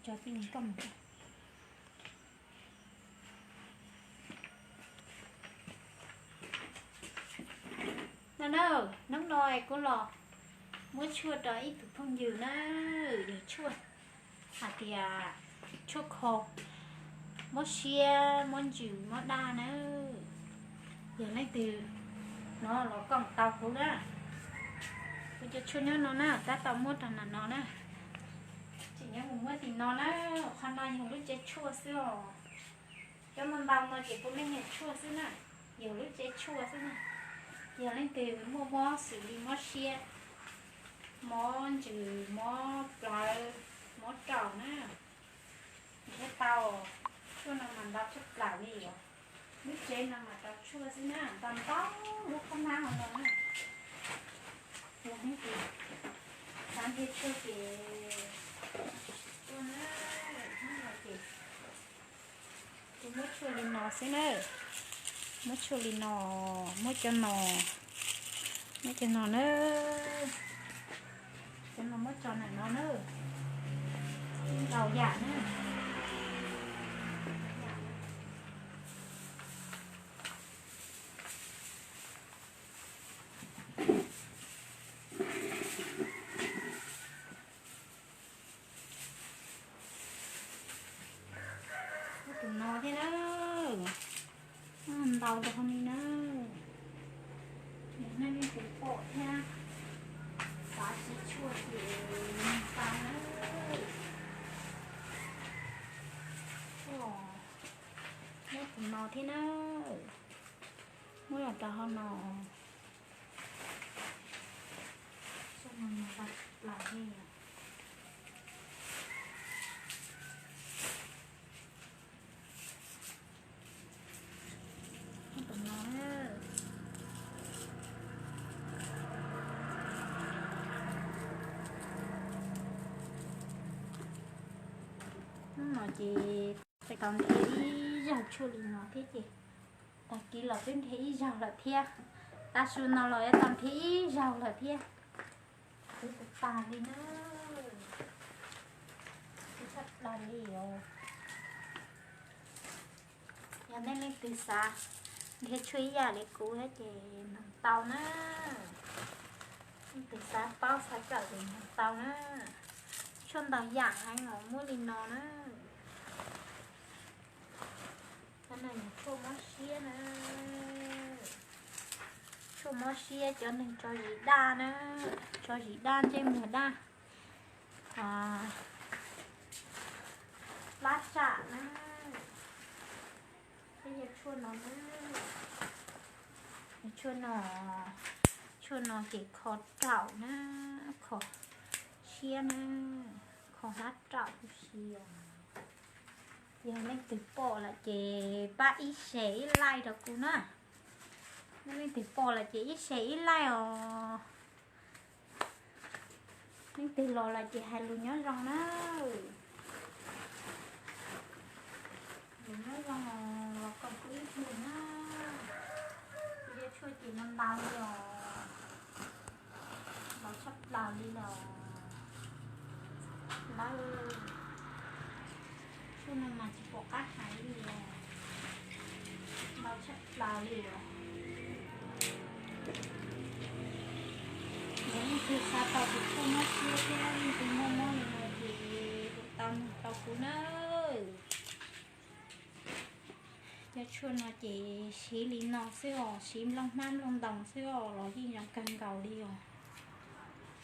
Tso tij koj mus. No na, hnub no kuv los muab tshuaj rau ib tug phooj ywg na, yog tshuaj hais tias tshuaj kho mob siab, mob ntsws, mob daj na. Yog leej twg no los koom tau kuv na. Kuv cov tshuaj nyob no na, tab tom muab rau ntawm no na. Tseem nyob mus muab tim no na, qhov no yog lub tsev tshuaj xwb os. Cov ntau ntau no ces puav leej yog tshuaj xwb na, yog lub tsev tshuaj xwb na. Yog leej twg muaj mob xws li mob siab, mob ntsws, mob plawv, mob raum na, nrhiav tau. Tshuaj no mas ntau tshaj plaws li os. Lub tsev no mas rau tshuaj xwb na, ntau ntau lub qhob nab no na. Yog leej twg xav nrhiav tshuaj ces tuaj na, hnub no ces kuv muab tshuaj li no xwb na. Muab tshuaj li no, muab cov no, muab cov no na. Cov no muab tso ntawm no na. Ntau yam na. Tus no thiab na, ntau rau hauv ni na. Yog nej leej twg pom thiab xav siv tshuaj ces nug tau na. Muab tus no thiab na, muab los rau hauv no. Tshuaj no mas ntau tshaj plaws li. Tus no, hnub no ces tau nrhiav ib zaug tshuaj li no thiab ces tag kis los twb nrhiav ib zaug lawm thiab. Tav su no los yuav tau nrhiav ib zaug lawm thiab. Kuv tus tas li na, kuv tshaj plaws li os. Yog nej leej twg xav nrhiav tshuaj ib yam li kuv thiab ces nug tau na. Leej twg xav paub xav kawm ces nug tau na. Tshuaj ntau yam heev os, muab li no na. Cov no yog tshuaj mob siab na. Tshuaj mob siab cov neeg tso zis daj na, tso zis daj, ntsej muag daj, plab tsam na. Peb yog tshuaj no na, tshuaj no, tshuaj no ces kho raum na, kho siab na, kho hlab raum huv si os. Yog leej twg pom lawm ces pab ib share ib like rau kuv na. Yog leej twg pom lawm ces ib share ib like os. Leej twg los lawm ces hais lus nyob zoo na. Lus nyob zoo los koom kuv ib pliag na. Kuv cov tshuaj ces no ntau li os. Ntau tshaj plaws li los. Ntau. Tshuaj no mas tsis pom qab hais li os. Ntau tshaj plaws li os. Yog leej twg xav tau tus tshuaj mob siab thiab leej twg muaj mob li no ces hu tau nug tau kuv na. Cov tshuaj no ces siv li no xwb os, siv nplooj hmab nplooj ntoos xwb os los yeej zoo kawg nkaus li os.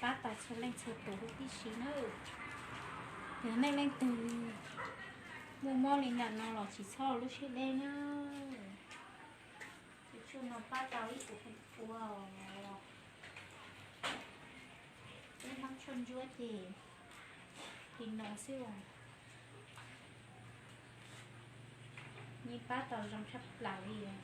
Pab tau txhua leej txhua tus huv tib si na. Yog nej leej twg muaj mob li ntawm no los tsis txhob ua lub siab deb na. Cov tshuaj no pab tau ib tug ua, peb Hmoob tshuaj ntsuab ces li no xwb os. Yeej pab tau zoo tshaj plaws li os.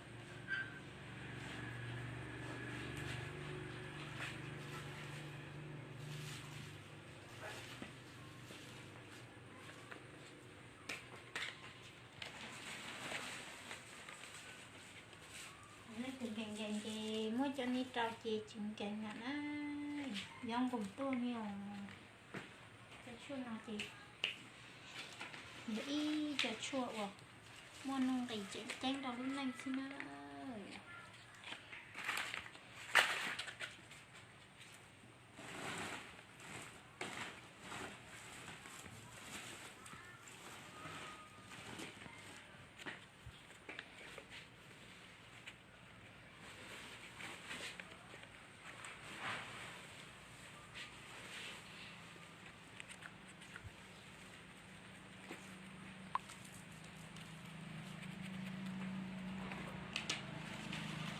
Leej twg nkees nkees ces muab cov ni rau ces tsis nkees lawm na. Yob nqus tuaj ni os. Cov tshuaj no ces Yog ib co tshuaj uas muaj nuj nqis tseem ceeb rau lub neej xwb na.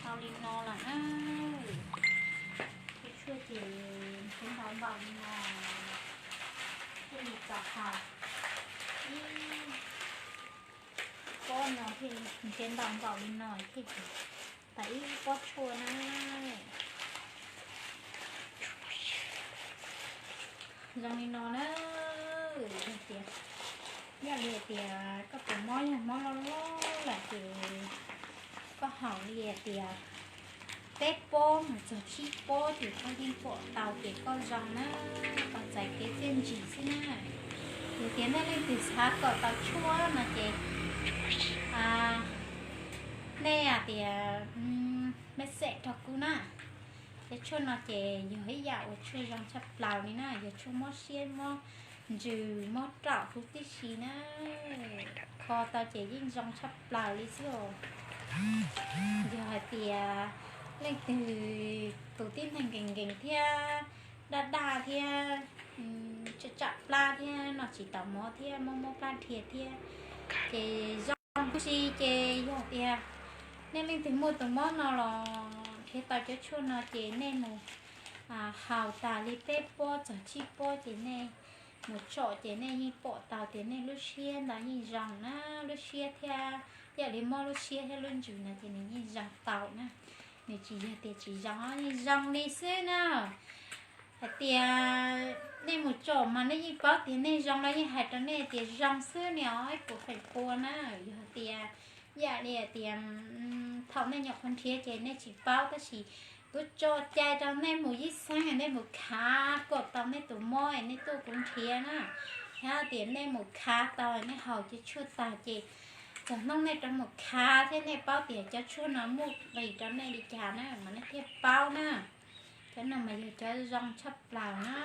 Tau li no lawm na. Tej tshuaj ces nrhiav ntaus npaum li no thiaj li txaus haus. Ib pob no thiaj nrhiav ntaus npaum li no thiaj tau ib pob tshuaj na. Zoo li no na, yog tias, yog li hais tias koj tus mob yog mob loj loj lawm ces koj haus li hais tias peb pob mus txog tsib pob ces koj yeej pom tau ces koj zoo na, koj txais kev txiaj ntsig xwb na. Yog tias nej leej twg xav kom tau tshuaj no ces nej hais tias message rau kuv na. Cov tshuaj no ces yog ib yam uas tshuaj zoo tshaj plaws li na, yog tshuaj mob siab mob ntsws mob raum huv tib si na. Kho tau ces yeej zoo tshaj plaws li xwb os. Yog hais tias leej twg tus tib neeg nkees nkees thiab daj daj thiab tsam tsam plab thiab noj tsis tau mov thiab mob mob plab dhia thiab, ces zoo huv si. Ces yog tias nej leej twg muaj tus mob no los nrhiav tau cov tshuaj no ces nej mus haus tas li peb pob txog tsib pob ces nej mus tsom ces nej yeej pom tau tias nej lub siab ntawd yeej zoo na, lub siab thiab, yam li mob lub siab thiab lub ntsws no ces nws yeej zoo tau na. Nws tsis yog tias tsis zoo, yeej zoo li xwb na. Hais tias nej mus tsom mas nej yeej paub tias nej zoo los yeej hais rau nej tias zoo xwb ni os ib puas feem pua na. Yog tias, yam li hais tias thaum nej nyuam qhuav nrhiav ces nej tsis paub tab sis kuv tso cai rau nej mus ib xeeb nej mus khav kom tau nej tus mob nej tuaj kuv nrhiav na. Yog tias nej mus khav tau nej haus cov tshuaj tag ces txog hnub nej rov mus khav thiab nej paub tias cov tshuaj no muaj nqis rau nej li cas na mas nej thiaj paub na. Cov no mas yog cov zoo tshaj plaws na.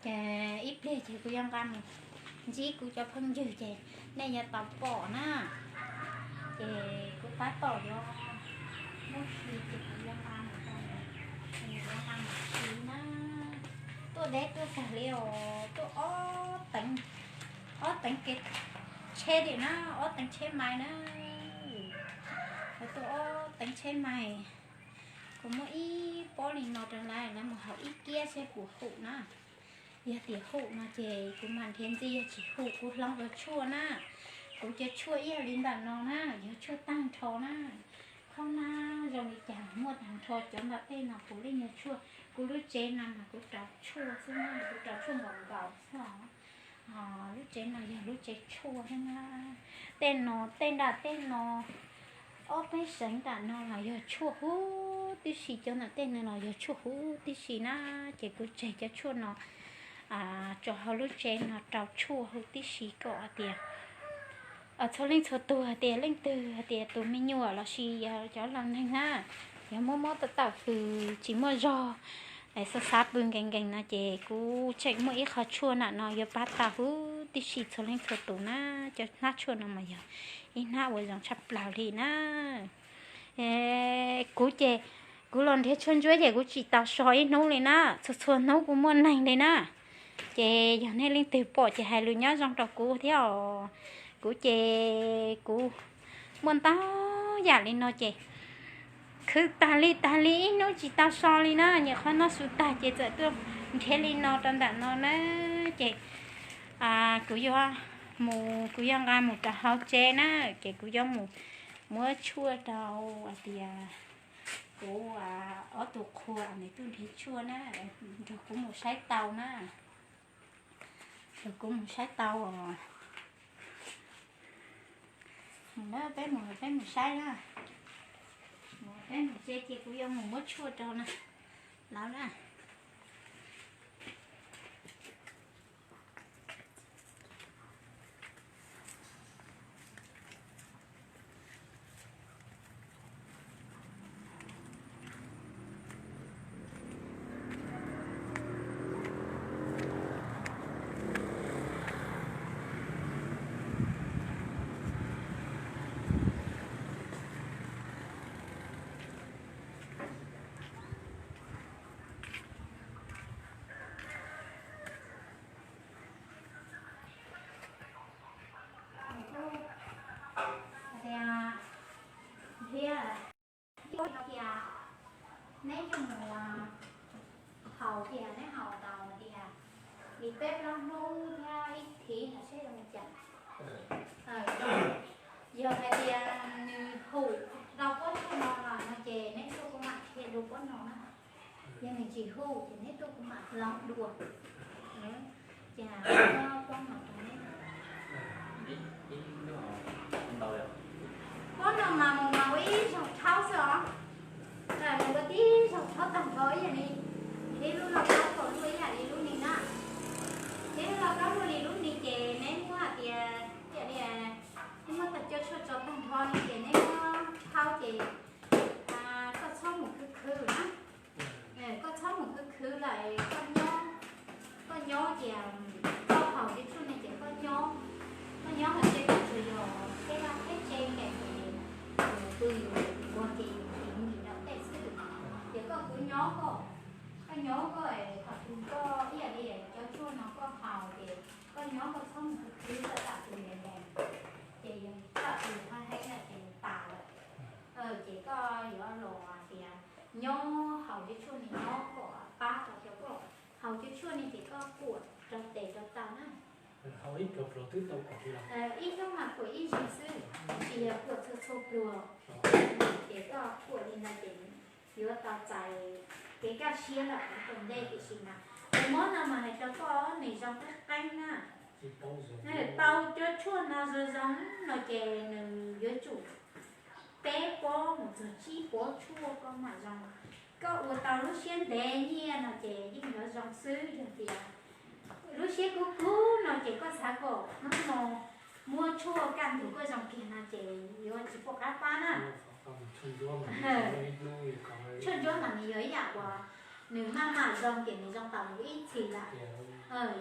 Ces ib pliag ces kuv yuav nqa mus ntsib kuv cov phooj ywg ces nej yuav tau pom na. Ces kuv tab tom yuav muab siv ces kuv yuav nqa mus rau, yuav nqa mus siv na. Tuaj deb tuaj kawg li os, tuaj ob teev, ob teev kev tsheb li na, ob teev tsheb mais na. Tuaj ob teev tsheb mais. Kuv muab ib pob li no rau lawv, lawv mus haus ib kiab seb puas hum na. Yog tias hum no ces kuv mam nrhiav ntxiv, yog tsis hum kuv hloov dua tshuaj na. Kuv cov tshuaj ib yam li ntawm no na, yog tshuaj tag nrho na. Qhov no zoo li cas muaj tag nrho cov ntawm tej no puav leej yog tshuaj. Kuv lub tsev no mas kuv rau tshuaj xwb na, kuv rau tshuaj nkaus nkaus xwb os. Lub tsev no yog lub tsev tshuaj thiab na. Tej no, tej nram tej no, ob peb seev nram no los yog tshuaj huv tib si, cov ntawm tej no los yog tshuaj huv tib si na. Ces kuv tseg cov tshuaj no tso hauv lub tsev no rau tshuaj huv tib si kom hais tias txhua leej txhua tus hais tias leej twg hais tias tus me nyuam los sis yog cov laus neeg na, yog muaj mob tawm tawm hws tsis muaj zog, xav xav pw nkees nkees no ces kuv tseem muaj ib qho tshuaj nram no yuav pab tau huv tib si txhua leej txhua tus na. Cov hnab tshuaj no mas yog ib hnab uas zoo tshaj plaws li na. Kuv ces kuv los nrhiav tshuaj ntsuab ces kuv tsis tau so ib hnub li na, txhua txhua hnub kuv muaj neeg li na. Ces yog nej leej twg pom ces hais lus nyob zoo rau kuv thiab os. Kuv ces kuv muaj ntau yam li no ces khwv tag li tag li ib hnub tsis tau so li na, nyuam qhuav noj su tag ces txawm tuaj nrhiav li no rau ntawm no na. Ces kuv yuav mus, kuv yuav nqa mus rau hauv tsev na, ces kuv yuav mus muab tshuaj rau hais tias kuv ob tug qhua nws tuaj nrhiav tshuaj na, nrog kuv mus saib tau na. Nrog kuv mus saib tau os. Mus na, peb mus, peb mus saib na. Peb mus tsev ces kuv yuav mus muab tshuaj rau na, lawv na. Peb plaub hnub thiab ib thiv no seb zoo li cas. Yog hais tias nws hum rau pob tshuaj no los no ces neb tuaj kuv mam qhia dua pob no na. Yog nws tsis hum ces neb tuaj kuv mam hloov dua. Ces pob no rau neb. Pob no mas mus mas ua ib zaug rhaub xwb os. Mus ua tib zaug rhaub tag nrho ib yam li, ib lub lauj kaub kom luaj ib yam li lub ni na. Ib lub lauj kaub luaj li lub ni ces neb muab hais tias, ib yam li, neb muab tag cov tshuaj tso tag nrho li ces neb muab rhaub ces koj txhob mus khwv khwv na. Koj txhob mus khwv khwv lawm, koj nyob, koj nyob ces koj haus cov tshuaj no ces koj nyob, koj nyob hauv tsev, koj tsuas yog teb vaj teb tsev nkaus ces tus yus nquag ces yus nqhis nqhis rau tej xwb. Ces koj kuj nyob koj, koj nyob koj, thaum twg koj ib yam li cov tshuaj no koj haus ces koj nyob koj txhob mus khwv khwv lawm, tam tus ntev ntev ces yog tam tus haj heev lawm ces nws tas lawm. Ces koj yuav los hais tias nyob haus cov tshuaj ni nyob kom pab tau cov koj haus cov tshuaj ni ces koj kuam rau tes rau taw na. Ib hnub mas kuam ib zaug xwb, tsis yog kuam txhua txhua pluag. Ces koj kuam li no ces yuav tau txais kev kaj siab lawm tom ntej, tiam sis mas tus mob no mas hais rau koj nws zoo qeeb qeeb na. Tau cov tshuaj no zoo zoo no ces nws yuav tsum peb pob mus txog tsib pob tshuaj koj mam zoo. Koj ua tau lub siab ntev nyiaj no ces yeej yuav zoo xwb, yog tias lub siab kub kub no ces koj xav kom hnub no muaj tshuaj kaj ntug koj zoo kiag no ces yuav tsis pom qab pab na. Tshuaj ntsuab mas nws yog ib yam uas nws maj mam zoo ces nws zoo tau mus ib txhis lawm.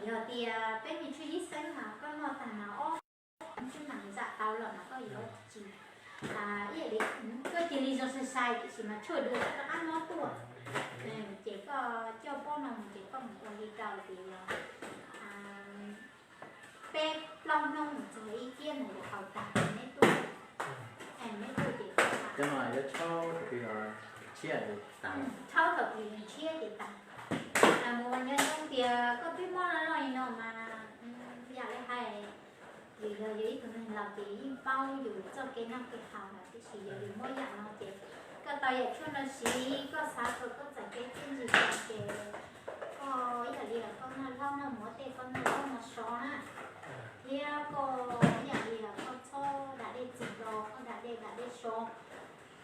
Yog tias peb me tshuaj yib xeeb mas koj noj tag mas ob tshuaj mas nws zam tau los mas koj yuav tsis, ib yam li koj cia li zoo sai sai tiam sis mas tshuaj dua koj rov qab mob tuaj. Ces koj coj pob no mus ces koj mus ua li rau tias yog peb plaub hnub mus txog ib kiab mus yuav haus tag ces neb tuaj. Neb tuaj ces koj mam, thaum twg tshiab ces tas. Mus ua nyob zoo tias koj twb mob loj loj li no mas, yam li hais, vim yog yus ib tug neeg laus ces yeej paub yus txoj kev noj kev haus lawm, tiam sis yog yus muab yam no ces koj tau yam tshuaj no siv, koj xav kom koj txais kev txiaj ntsig ces koj ib yam li koj noj hlob noj mov tej koj noj hlob noj sov na, thiab koj ib yam li koj txhob da dej txog nto, koj da dej da dej sov.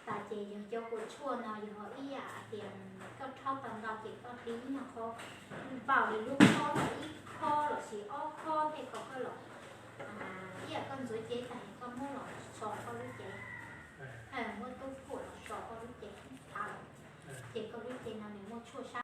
Tas ces yog cov kua tshuaj no yog ib yam hais tias koj rhaub tau ntau ces koj hliv ib nyuag qho, npaum li lub khob no ib khob los sis ob khob tej ko koj los, ib yam koj ntxuav cev tag koj muab los so koj lub cev, muab tub kuam los so koj lub cev thav, ces koj lub cev no nws muaj tshuaj sab